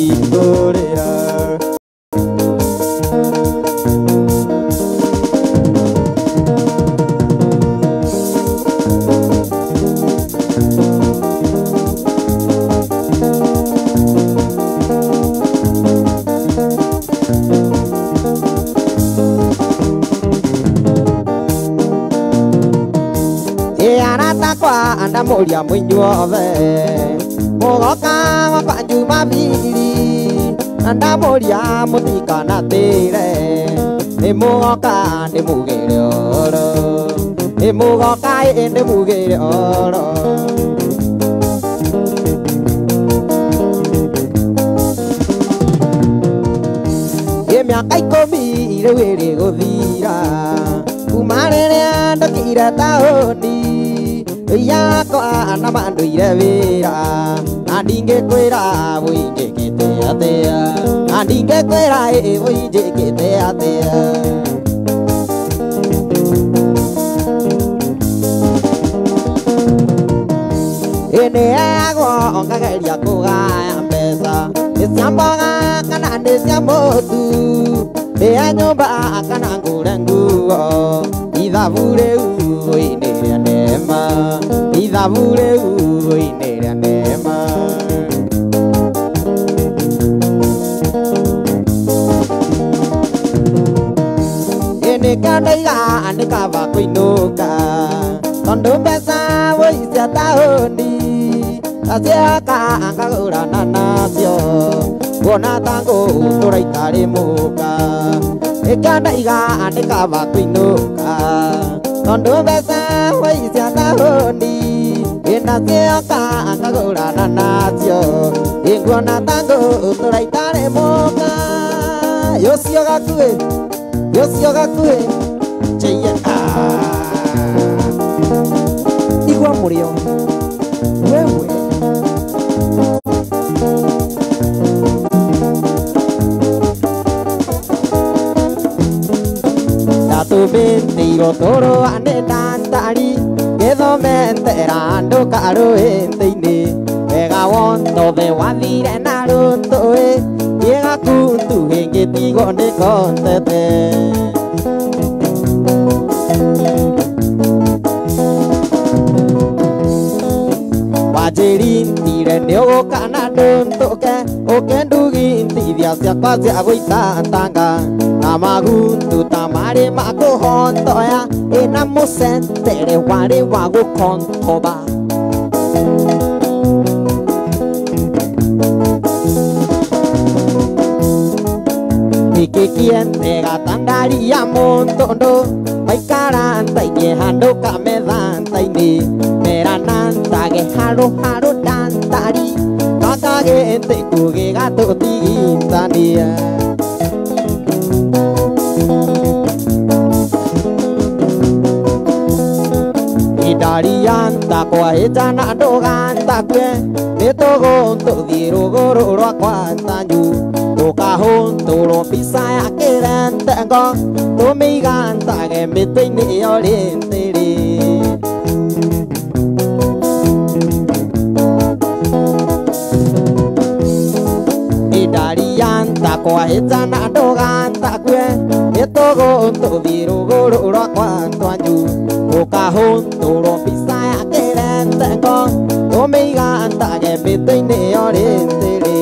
Ngũrĩra. Aratakwa ndamũria mũinyuothe mũgoka wakwa Jumapili na ndamũria mũtikanatĩre nĩ mũgoka ndĩmugĩre ũhoro nĩ mũgoka ĩ ndĩmugĩre ũhoro. Ĩ mĩaka 10 rĩu ĩrĩ gũthira kuma rĩrĩa ndokire taũni yakwa na mandũire wĩra na ndingĩkwĩra wũinjĩkĩte atĩa na ndingĩkwĩra ĩ wũinjĩkĩte atĩa. Ĩ nĩheagwo ngageria kũgaya mbeca nĩ cia mboga kana nĩ cia mũtu nĩ ya nyũmba kana ngũre nguo ithabu rĩu nĩ rĩa neema ithabu rĩu nĩ rĩa neema. Ĩ nĩkĩo ndoiga nĩ kaba kũinũka tondũ mbeca wũi cia taũni ndacioka ngagũrana nacio nguona ta ngũtũra itarĩ mũka. Nĩkĩo ndoiga nĩ kaba kũinũka tondũ mbeca wũi cia taũni ĩ ndacioka ngagũrana nacio ĩ nguona ta ngũtũra itarĩ mũka. Yocio gakuhĩ yocio gakuhĩ cheiye Igua mũrĩo wewe. Ndatũmĩtĩirwo tũrũane ndantari ngĩthometera andũ karũĩtĩ-inĩ wega wontothe wathire na rũtũĩ gĩgakuntuhĩ ngĩtigwo ndĩkotete. Wanjĩrintire nĩ ũgũka na ndũntũke ũkĩndugintithia ciakwa cia gũitatanga na maguntu ta marĩ ma kũhontoya ĩna mũcentere warĩ wa gũkontoba. Nĩkĩ kĩendega ta ndari ya mũntũndũ maikarantainie handũ kamethantainĩ meranantage harũ harũ ndantari gakagĩtĩku gĩgatũtigithania. Indarianta kwahĩtana ndũgantakue nĩ tũgũtũthiĩ rũgũrũ rwa Kwantanyu tũkahũntũrwo mbica ya kĩrentengo tũmĩigantage mĩtĩ-inĩ ĩyo rĩntĩrĩ. Indarianta kwahĩtana ndũgantakue nĩ tũgũtũthiĩ rũgũrũ rwa Kwantanyu tũkahũntũrwo mbica ya kĩrentengo tũmĩigantage mĩtĩ-inĩ ĩyo rĩntĩrĩ.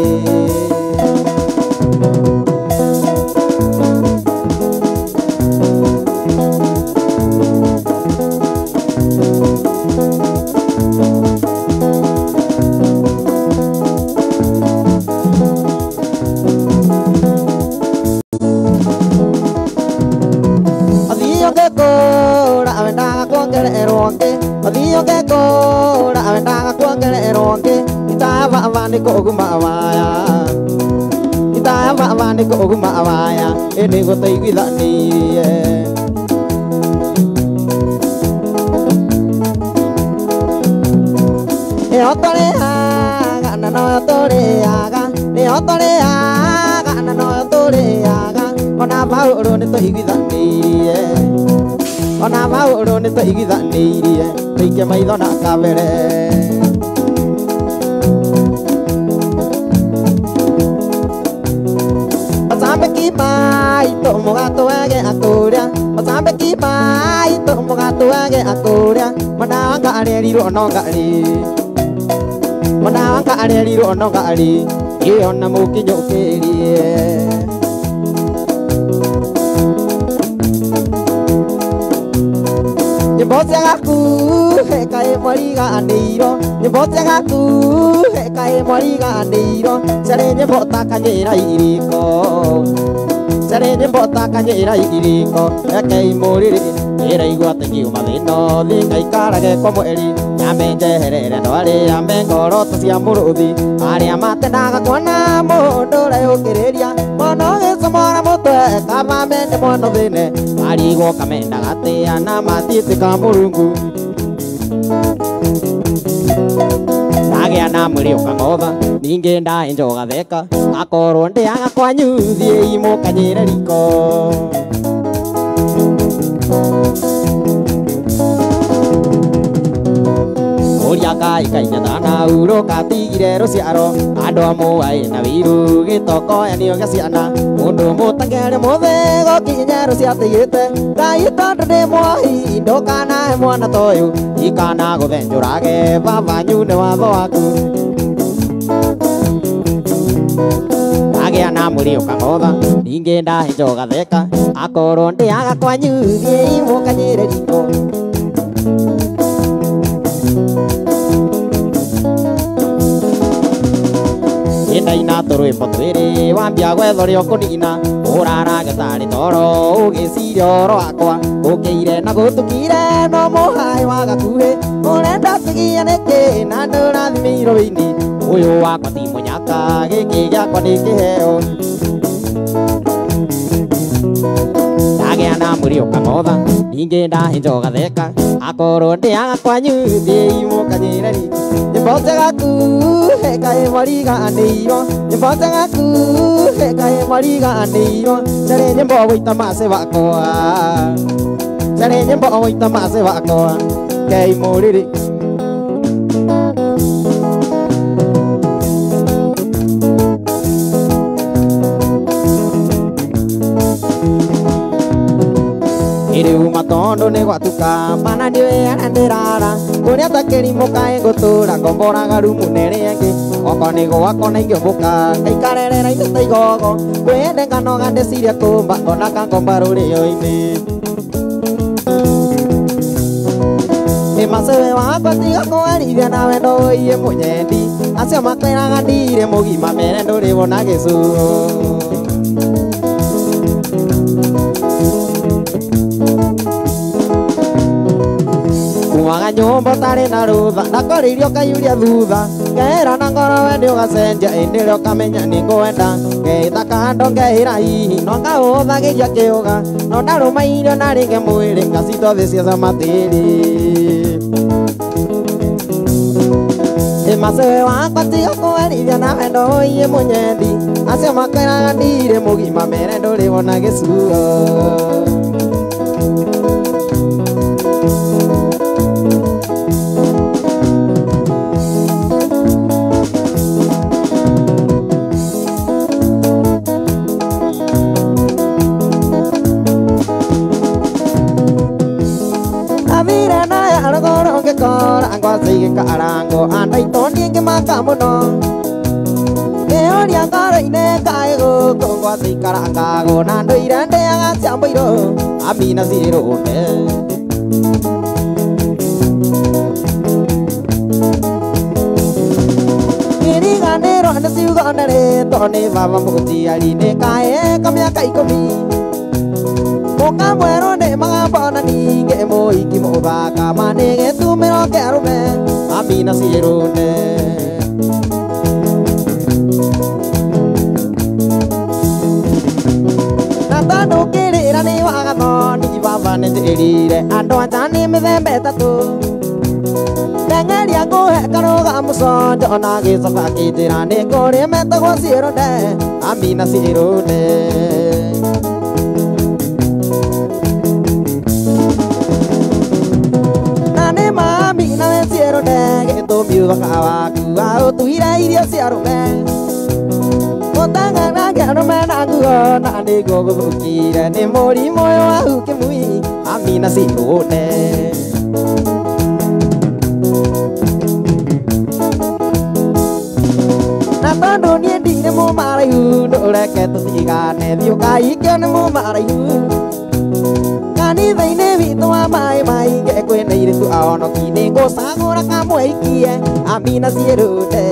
Athiĩ ũngĩkũra wendaga kuongererwo ngĩ athiĩ ũngĩkũra wendaga kuongererwo ngĩ itaya baba nĩ kũguma waya itaya baba nĩ kũguma waya ĩ nĩ gũtũiguithanirie. Nĩyo tũrĩaga na noyo tũrĩaga nĩyo tũrĩaga na noyo tũrĩaga ona Paũlũ nĩ tũiguithanirie ona Paũlũ nĩ tũiguithanirie tũikie maitho na kabere. Macambĩki maitũ mũgatwage akũrĩa Macambĩki maitũ mũgatwage akũrĩa Mwana wanga arerirwo no ngarĩ Mwana wanga arerirwo no ngarĩ Ĩyo na mũkinyũkĩrie Nyĩmbo cia gakuhĩ kaĩ mwariganĩirwo Nyĩmbo cia gakuhĩ kaĩ mwariganĩirwo Ciarĩ nyĩmbo ta kanyĩra iriko Ciarĩ nyĩmbo ta kanyĩra iriko Rekei mũrĩrĩ ĩraigua atĩ ngiuma thĩna thiĩ ngaikarage kwa mweri Nyambe njeherere andũ arĩa me ngoro ta cia mũrũthi Arĩa matendaga kuona mũndũ ũreyũkĩrĩria Mwana ũgĩcomora mũtwe kaba mende mwana thĩne Marigwo kamendaga atĩa na matiĩtĩka Mũrungu Ndagĩa na mwĩrĩ ũkang'otha ningĩ ndaenja ũgatheka Akorwo ndĩaga kwanyu thiĩi mũkanyĩre riko Ũria Ngai kainyathana urũkatigire rũciaro Andũ a mũaĩ na wĩiru gĩtokoyanio gĩa ciana Mũndũ mũtangere mũthĩ gũkinya rũciatigĩte Ngai tondũ ndĩ mwohi ndũkanahe mwana ta ũyũ Ikana gũthenjũrage baba nyu nĩ watho waku Ndagĩa na mwĩrĩ ũkang'otha ningĩ ndahenja ũgatheka Akorwo ndĩaga kwanyu thiĩi mũkanyĩre riko Ndaina tũrwĩmbo twĩrĩ wambia gwetha ũrĩa ũkũnina Ũrarage tarĩ toro ũgĩciria ũhoro wakwa Ũkĩire na gũtukire no mũhaĩ wa gakuhĩ Ũrenda kũgia nĩkĩ na ndũrathimĩirwo wĩini Ũyũ wakwa ti mũnyaka gĩkĩ gĩakwa nĩ kĩheo Ndagĩa na mwĩrĩ ũkang'otha ningĩ ndahenja ũgatheka Akorwo ndĩaga kwanyu thiĩi mũkanyĩre riko Nyĩmbo cia gakuhĩ kaĩ mwariganĩirwo Nyĩmbo cia gakuhĩ kaĩ mwariganĩirwo Ciarĩ nyĩmbo gũita macĩ wakwa Ciarĩ nyĩmbo gũita macĩ wakwa Kei mũrĩrĩ Ĩrĩuma tondũ nĩ gwatuka mana ndiũĩ harĩa ndĩrara Kũrĩa ta kĩrimũ kaĩ ngũtũra ngomboraga rumu na ĩrĩa ĩngĩ Oko nĩ gwakwa na ingĩũmbũka ngaikarerera indo ta igogo Kwĩyende nganoga ndĩciria kũmba ona kangomba rũrĩo-inĩ Ĩ macewe wakwa tiga kũherithia na wendo ũiye mũnyendi Acio makwĩraga ndirĩ mũgima mere ndũrĩ wona gĩcuo Kumaga nyũmba ũtarĩ na rũtha ndakorirwo ũkayuria thutha Ngehera na ngoro we nĩũgacenjia ĩndĩ ĩrĩa ũkamenya nĩngũenda Ngeĩta kando ngeĩra hihi no ngaũthagĩria kĩũga No ndarũma irio na rĩngĩ mwĩrĩ ngacitwo thĩ cia camatĩri Ĩ macewe wakwa tiga kũherithia na wendo ũiye mũnyendi Acio makwĩraga ndirĩ mũgima mere ndũrĩ wona gĩcuo Ngĩkora ngwaci gĩkarango andũ aitũ niĩ ngĩmaka mũno Ngĩũria ngoro-inĩ kaĩ gũkũ ngwaci ikarangagwo na ndũire ndĩaga cia mũirũ amina cirũnde Ngĩriganĩrwo nĩ ciugo nderĩtwo nĩ baba mũciari nĩ kaĩ ka mĩaka ikũmi Mũkamwerwo nĩ magambo na ningĩ mũhiki mũthaka ma nĩ gĩtumĩro kĩa arũme amina cirũnde Na tondũ ngĩrĩra nĩ wagathoni baba nĩnjĩrire andũ anja nĩ mĩthemba ĩtatũ Ndeng'eria ngũhe karũga mũconjo ona gĩcoka kĩnjĩra nĩ kũrĩ metagwo ciĩrũnde amina ciĩrũnde Mami na we ciĩrũnde gĩtũmi ũthaka waku aũtuire irio cia arũme Mũtang'ang'ange arũme na nguo korona nĩguo gũthũkire nĩ mũrimũ ũyũ wa ukimwi amina cirũnde. Na tondũ niĩ ndirĩ mũmaraihu ndũreke tũtigane thiĩ ũkaikio nĩ mũmaraihu. Kanitha-inĩ witũ wa maĩ maingĩ kwĩna airĩtu ahonoki nĩngũcagũra kamwe ikie amina ciĩrũnde.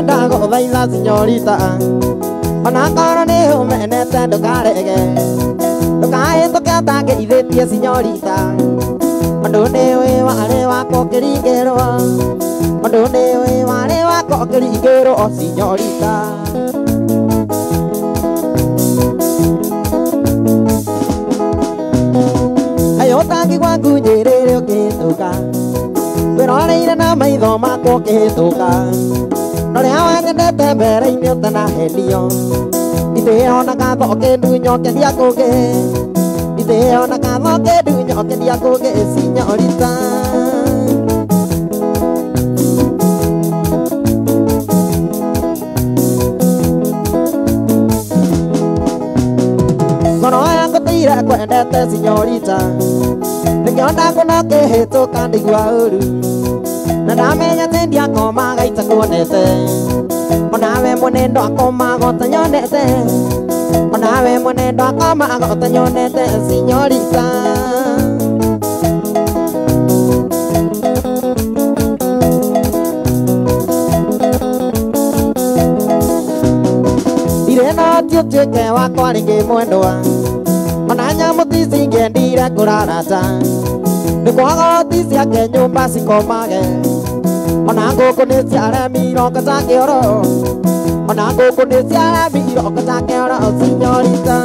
Ndagũthaitha sinyorita ona korwo nĩ ũmenete ndũkarege ndũkahĩtũke ũtangeithĩtie sinyorita ũndũ nĩũĩ warĩ wakwa ũkĩringĩrwo ũndũ nĩũĩ warĩ wakwa ũkĩringĩrwo sinyorita. Ayo ũtangĩgwa ngunjĩrĩre ũkĩhĩtũka wĩroreire na maitho makwa ũkĩhĩtũka noria wanyendete mbere-inĩ ũtanahenio ndĩrona ngatho ũkĩndunya ũkĩendia kũngĩ ndĩrona ngatho ũkĩndunya ũkĩendia kũngĩ sinyorita. Ngoro yakwa tĩire kwendete sinyorita nĩkĩo ndakũna ũkĩhĩtũka ndaigua ũru na ndamenya atĩ ndiakomaga itakuonete onawe mwene ndwakomaga ũtanyonete onawe mwene ndwakomaga ũtanyonete sinyorita. Ndirĩ na ũtĩ ũtuĩke wakwa rĩngĩ mwendwa ona nyamũ ti cingĩendire kũrarata nĩ kwaga ũti ciake nyũmba cikomage ona ngũkũ nĩ ciaremirwo ngata kĩoro ona ngũkũ nĩ ciaremirwo ngata kĩoro sinyorita.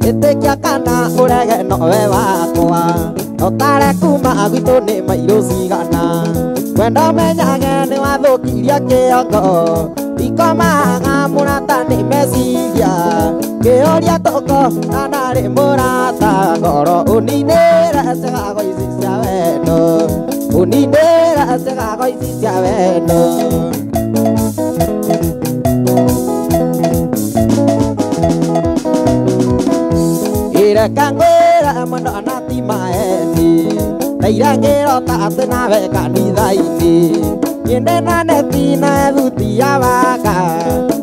Ĩtĩkia kana ũrege nowe wakwa ũtare kuma gwitũ nĩ mairũ cigana wenda ũmenyage nĩ wathũkirie kĩongo ikomaga mũrata nĩ meciria kĩũria tũko kana rĩ mũrata ngoro ũninĩre cigago ici cia wendo ũninĩre cigago ici cia wendo. Ireka ngwĩra mwendo ona ti maeni ndaira ngĩrota atĩ nawe kanitha-inĩ niĩ ndĩna neti na thuti ya waka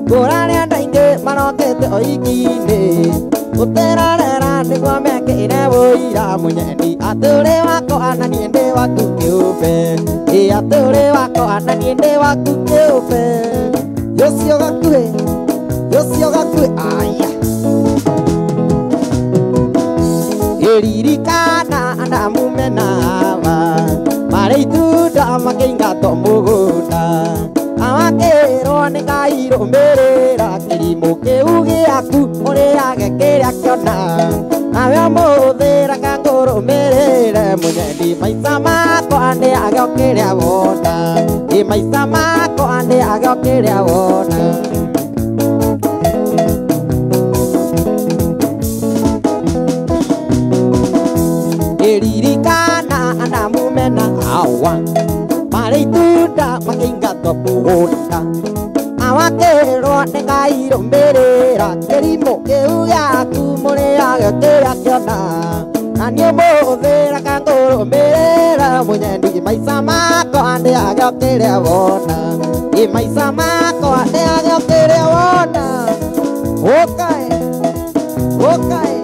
ngũrani andũ aingĩ marokĩte ũhiki-inĩ gũtirarera nĩguo mekĩre ũira mũnyeni atĩ ũrĩ wakwa na niĩ ndĩ waku kĩũmbe ĩ atĩ ũrĩ wakwa na niĩ ndĩ waku kĩũmbe yũcio gakuhĩ yũcio gakuhĩ aya. Ĩririkana Adamu mena Hawa marĩ itunda makĩingatwo mũgũnda amakĩrwo nĩ Ngai rũmĩrĩra kĩrimũ kĩu gĩaku ũrĩage kĩrĩa kĩona nawe ũmũthĩ reke ngũrũmĩrĩre mũnyendi maica makwa ndĩage o kĩrĩa wona ĩ maica makwa ndĩage o kĩrĩa wona. Ĩririkana Adamu mena Hawa marĩ itunda makĩingatwo mũgũnda awakĩrwo nĩ Ngai rũmĩrĩra kĩrimũ kĩu gĩaku mũrĩage kĩrĩa kĩona na niĩ ũmũthĩ reke ngũrũmĩrĩre mũnyendi maica makwa ndĩage o kĩrĩa wona ĩ maica makwa ndĩage o kĩrĩa wona ũkae ũkae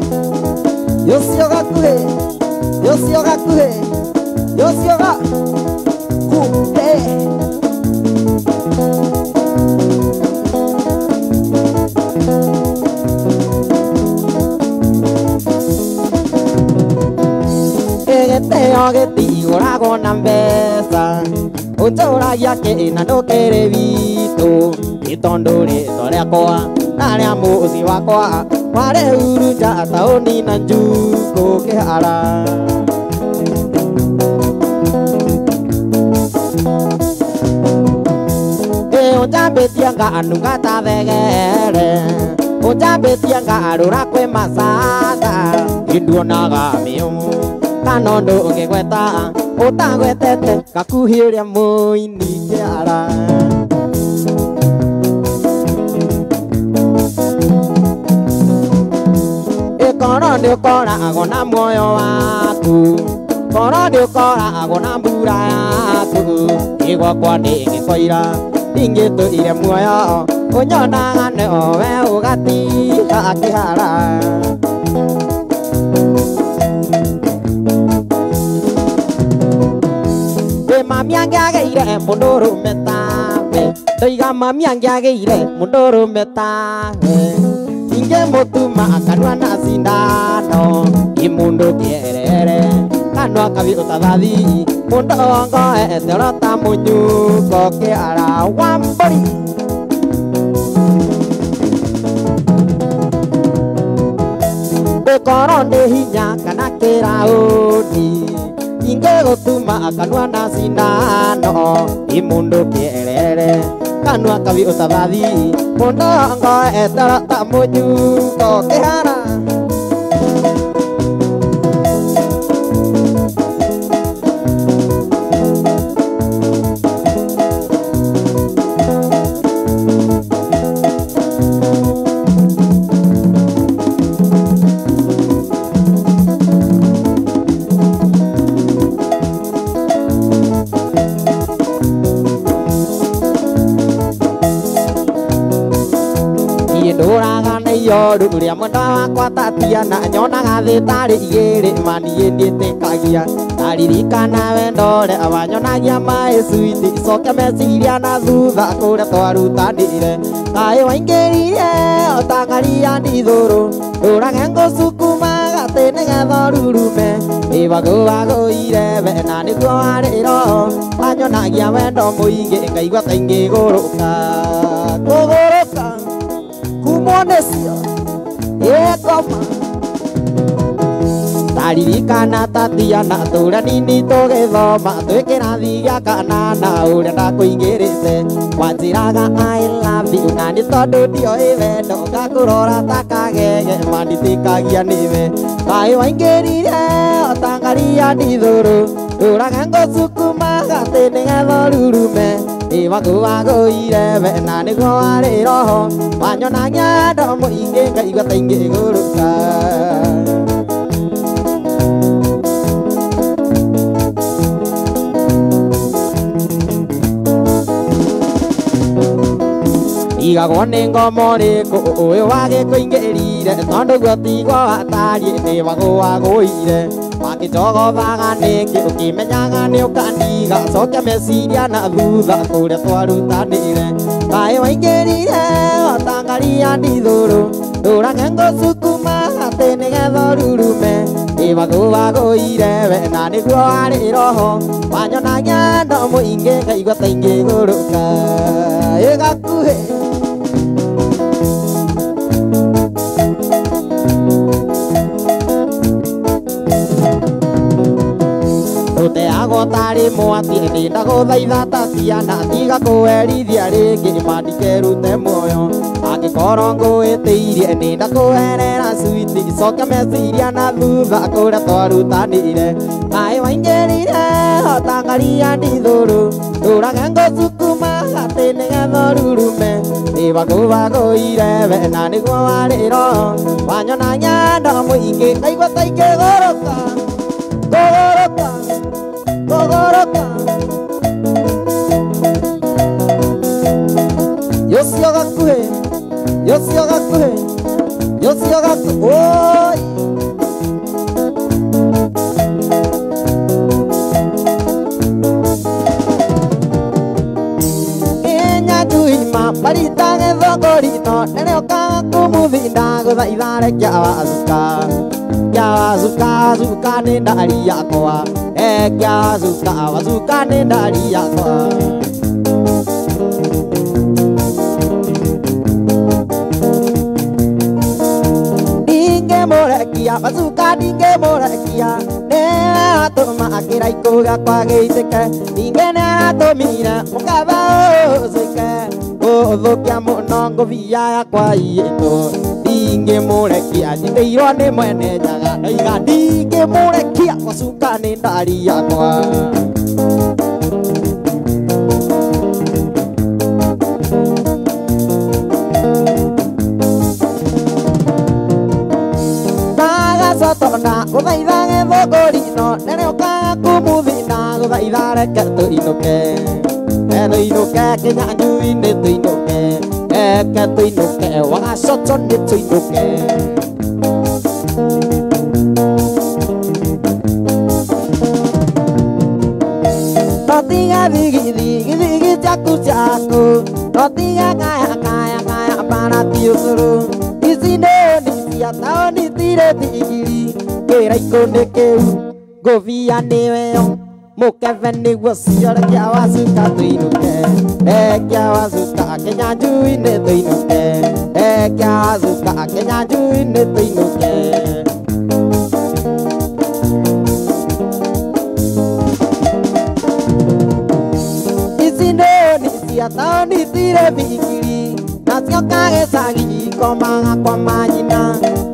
yũcio gakuhĩ yũcio gakuhĩ yũcio gakuhĩ. Gĩtĩo gĩtigũragwo na mbeca ũtũragia kĩna ndũkĩrĩ witũ nĩ tondũ rĩtwa rĩakwa na rĩa mũciĩ wakwa warĩ urunja taũni na njukũ kĩhara. Ũnjambĩtie nganunga ta thegere ũnjambĩtie ngarũra kwĩ macata nduonaga mĩũmũ kana ũndũ ũngĩgweta ũtagwetete gakuhĩ ũrĩa mũini kĩara. Ĩkorwo nĩ ũkoragwo na muoyo waku korwo nĩ ũkoragwo na mbura yaku ĩgwakwa ndĩngĩkoira ndingĩtũire muoyo ũnyonaga nowe ũgatiga kĩhara. Mami angĩagĩire mũndũrũme tawe ndoiga mami angĩagĩire mũndũrũme tawe ingĩmũtuma kanua na cindano ĩ mũndũ kĩerere kanua kabi ũtathathi mũndũ ongoete orota mũnyuko kĩara wa mbũri. Ĩkorwo nĩ hinya kana kĩraũni ingĩgũtuma kanua na cindano ĩ mũndũ kĩerere kanua kabi ũtathathi mũndũ ongoete orota mũnyuko kĩhara. Ndũraga nĩ ioru rĩa mwendwa wakwa Tatiana nyonaga thĩ tarĩ igĩrĩ ma niĩ ndiĩtĩkagia ndaririkana wendo ũrĩa wanyonagia maĩ switi icoke meciria na thutha kũrĩa twarutanire kaĩ waingĩrire ota ngaria ndithũrũ ndũrage ngũcukuma gatĩ nĩgetha ũrurume ĩbagũagũire we na nĩguo warĩ roho wanyonagia wendo mũingĩ ngaigua ta ingĩgũrũka kũgũrũka kumwo nĩcio ĩkoma. Ndaririkana Tatiana tũrĩa nini tũgĩthoma twĩ kĩrathi gĩa kanana ũrĩa ndakũingĩrĩte wanjĩraga I love you na nĩ tondũ ndioĩ wendo ngakũrora ta kagege ma nditĩkagia nĩwe kaĩ waingĩrire ota ngaria ndithũrũ ndũrage ngũcukuma gatĩ nĩgetha ũrurume ĩbagũagũire we na nĩguo warĩ roho wanyonagia wendo mũingĩ ngaigua ta ingĩgũrũka. Igagwo nĩ ngomo rĩkũ ũyũ wagĩkũingĩrire tondũ guo tiguo watariĩ nĩwagũagũire wakĩnjogothaga nĩkĩ ũkĩmenyaga nĩ ũkandiga cokia meciria na thutha kũrĩa twarutanire kaĩ waingĩrire ota ngaria ndithũrũ ndũrage ngũcukuma atĩ nĩgetha ũrurume ĩbagũagũire we na nĩguo warĩ roho wanyonagia wendo mũingĩ ngaigua ta ingĩgũrũka ĩgakuhĩ. Tũteagwo tarĩ mwatĩ ndĩndagũthaitha Tatiana tiga kũherithia rĩngĩ ma ndikerute muoyo angĩkorwo ngũĩtĩirie nĩndakũherera switi icoke meciria na thutha kũrĩa twarutanire kaĩ waingĩrire ota ngaria ndithũrũ ndũrage ngũcukuma gatĩ nĩgetha ũrurume ĩbagũbagũire we na nĩguo warĩ roho wanyonagia wendo mũingĩ ngaigua ta ingĩgũrũka kũgũrũka kũgũrũka. Yocio gakuhĩ yocio gakuhĩ yocio gakuhĩ oi. Njuima barita gĩthũngũri no nĩrĩũkaga kũmũthinda gũthaitha reke kĩa wazuka zuka nĩ ndari yakwa rekia wazuka wazuka nĩ ndari yakwa. Ndingĩmũrekia wazuka ndingĩmũrekia nĩaratũma kĩraikũ gĩakwa gĩitĩke ningĩ nĩaratũmire mũkaba ũcũke gũthũkia mũno ngũbia yakwa iyĩtwo ndingĩmũrekia njitĩirwo nĩ mwene njaga ndoiga ndingĩmũrekia wacuka nĩ ndari yakwa. Sotona gũthaitha gĩthũngũri-no nĩrĩũkaga kumuthina gũthaitha reke tũinũke tũinũke Kĩnyanjui-inĩ tũinũke reke tũinũke Wagacoco nĩ tũinũke. No tiga thigithigi thigi ciaku ciaku no tiga kaya kaya kaya bara ti ũcũrũ ici nĩ cia taũni tirĩ thigiri kĩraikũ nĩ kĩu ngũbia nĩweyo mũkebe nĩguo cio rekia wacuka tũinũke rekia wacuka Kĩnyanjui-inĩ tũinũke rekia wacuka Kĩnyanjui-inĩ tũinũke. Ici nĩ cia taũni tirĩ thigiri nacio kagĩcagi komaga kwa manyina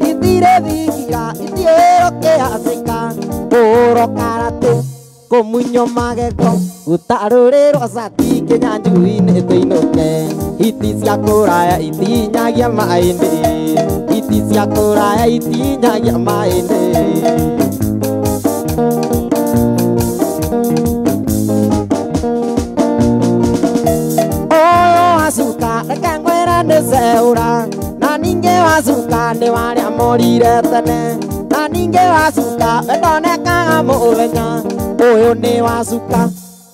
itirĩ thingira itiĩrwo kĩhacĩka kũhũrwo karatĩ kũmunywo magego gũtarũrĩrwo cati Kĩnyanjui-inĩ tũinũke iti cia kũraya itinyagia maĩ-inĩ iti cia kũraya itinyagia maĩ-inĩ. Ũyũ wacuka reke ngwĩre nĩ ceũra na ningĩ wacuka nĩ warĩa morire tene na ningĩ wacuka we ndonekaga mũthenya ũyũ nĩ wacuka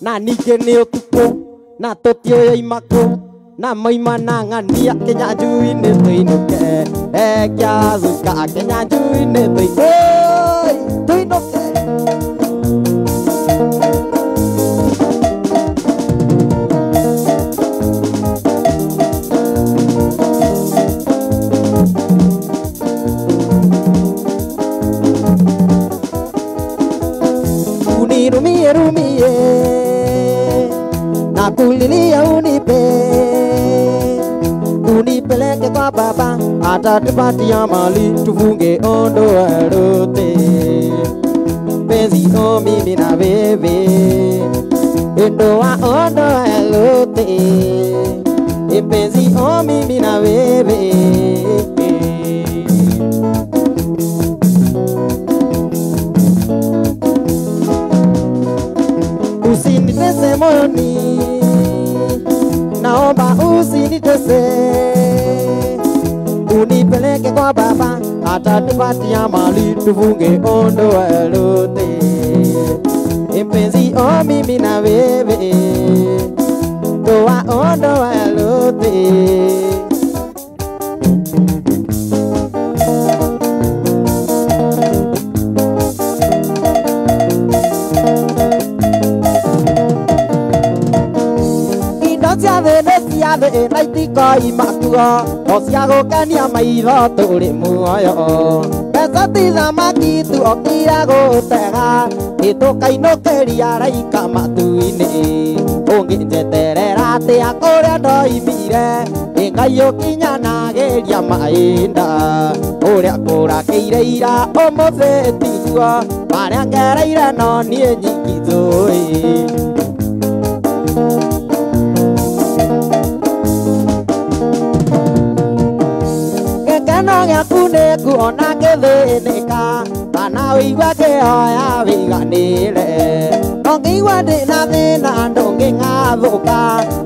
na ningĩ nĩ ũtukũ na tũtiũĩ oima kũ na moima na ng'ania Kĩnyanjui-inĩ tũinũke rekia wacuka Kĩnyanjui-inĩ tũinũke. Unirumie rumie na kulilia unipe unipeleke kwa baba atatupatia mali tufunge ondoa rote penzi o mimi na wewe ndoa ondoa lote penzi o mimi na wewe. Usinitese moyoni, naomba usinitese, unipeleke kwa baba atatupatia mali tufunge ondoa lote mpenzi o mimi na wewe ndoa ondoa lote. Ciathĩ na itikoima kuo no cia gũkenia maitho tũrĩ muoyo mbeca ti thamaki tuokire gũtega nĩtũkainũkĩria raika matu-inĩ ũngĩnjeterera atĩa kũrĩa ndoimire nĩ Ngai ũkinyanagĩria mahinda ũrĩa kũrakĩire ira ũmũthĩ tiguo marĩa ngereire no niĩ nyiki njũĩ. Gĩkeno gĩaku nĩ kuona ngĩthĩnĩka kana ũigua ngĩhoya wĩiganĩre ndũngĩigua ndĩna thĩna ndũngĩng'athũka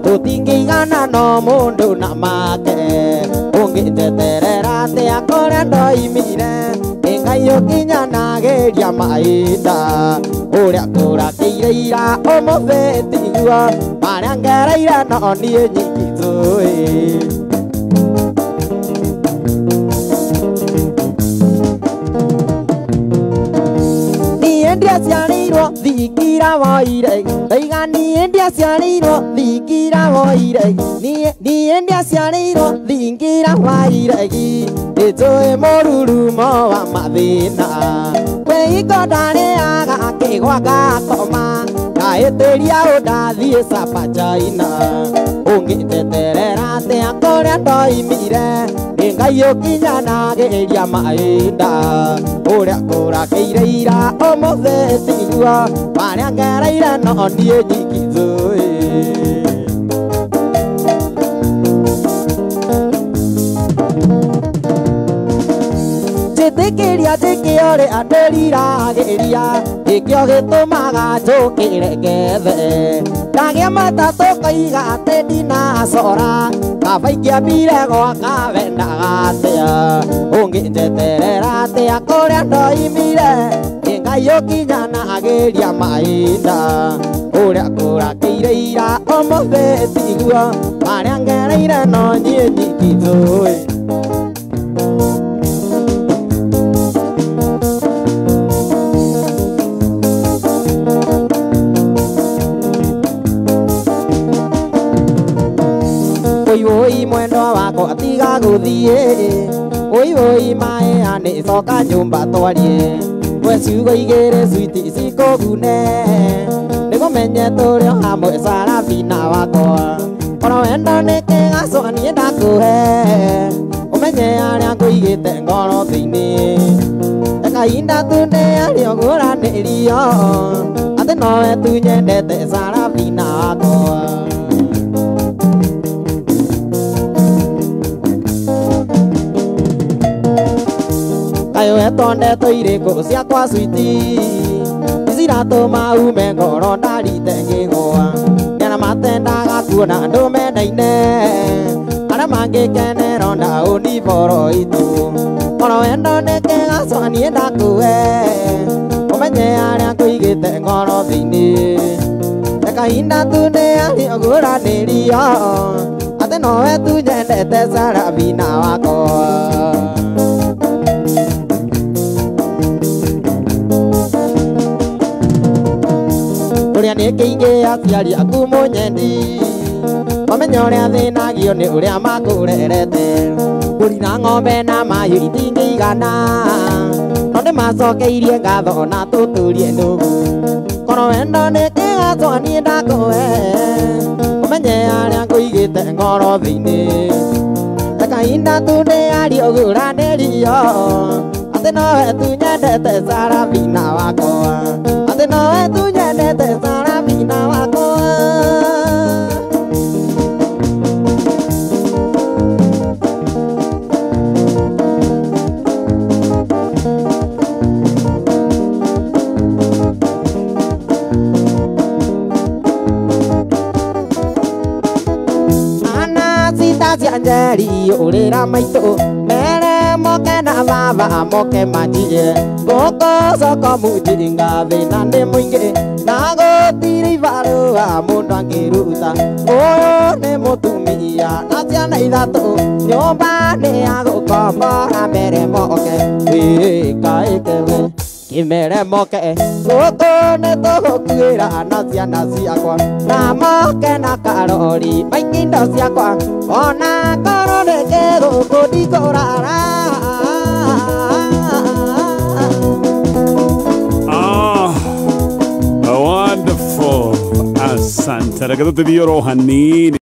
tũtingĩigana no mũndũ na make ũngĩnjeterera atĩa kũrĩa ndoimire nĩ Ngai ũkinyanagĩria mahinda ũrĩa kũrakĩire ira ũmũthĩ tiguo marĩa ngereire no niĩ nyiki njũĩ. Thingira woire ndaiga niĩ ndiaciarĩirwo thingira woire niĩ ndiaciarĩirwo thingira wa iregi nĩnjũĩ mũrurumo wa mathĩna kwĩhingo ndarĩaga akĩgwa ngakoma ndahĩtĩria ũndathiĩ Sapa China ũngĩnjeterera atĩa kũrĩa ndoimire nĩ Ngai ũkinyanagĩria mahinda ũrĩa kũrakĩire ira ũmũthĩ tiguo marĩa ngereire no niĩ nyiki njũĩ. Njĩtĩkĩria njĩke ũrĩa ndĩriragĩria nĩkĩo gĩtũmaga njũkĩre ngethe ndagĩa matatũ koiga atĩ ndinacora kaba ingĩambire gwaka wendaga atĩa ũngĩnjeterera atĩa kũrĩa ndoimire nĩ Ngai ũkinyanagĩria mahinda ũrĩa kũrakĩire ira ũmũthĩ tiguo marĩa ngereire no niĩ nyiki njũĩ. Oi oi mwendwa wakwa tiga gũthiĩ oi oi maĩ anĩ coka nyũmba twarie twe ciugo igĩrĩ switi cikũgune nĩgũmenye tũrĩ o hamwe Sarafina wakwa ona wendo nĩ kĩgacwa niĩ ndakũhe ũmenye arĩa ngũigĩte ngoro thĩinĩ kahinda tu nĩ arĩa ũgũranĩrio atĩ nowe tu nyendete Sarafina wakwa. Kayo etondetwo irĩkũ ciakwa switi ciratũma ume ngoro ndarite ngĩgũa nĩarĩa matendaga kuona andũ mendaine arĩa mangĩkenera ona ũniboro itũ oro wendo nĩ kĩgacwa niĩ ndakũhe ũmenye arĩa ngũigĩte ngoro thĩinĩ kahinda tu nĩ arĩa ũgũranĩrio atĩ nowe tu nyendete Sarafina wakwa. Ũrĩa nĩ kĩingĩ aciari aku mũnyendi mamenye ũrĩa thĩnagio nĩ ũrĩa makũrerete mbũri na ng'ombe na mahiũ itingĩigana no ndĩmacokeirie ngatho na tũtũrie ndũgũ korwo wendo nĩ kĩgacwa niĩ ndakũhe ũmenye arĩa ngũigĩte ngoro thĩinĩ kahinda tu nĩ arĩa ũgũranĩrio atĩ nowe tu nyendete Sarafina wakwa atĩ nowe tu nyendete Sarafina wakwa. Ana cita cia Njeri ũrĩra maitũ mere moke na baba moke manjie gũkũ soko mũjinga thĩna nĩ mũingĩ na gũtirĩ ibarũa mũndũ angĩruta ũyũ nĩ mũtumia na ciana ithatũ nyũmba nĩ ya gũkombora mere moke wĩkaĩkewe kĩmere moke gũkũ nĩ tũgũkuĩra na ciana ciakwa na moke na karori maingĩ indo ciakwa ona korwo nĩ kĩgũkũ ndikũrara. Ah, wonderful. Asante. Reke tũthiĩ oro hanini.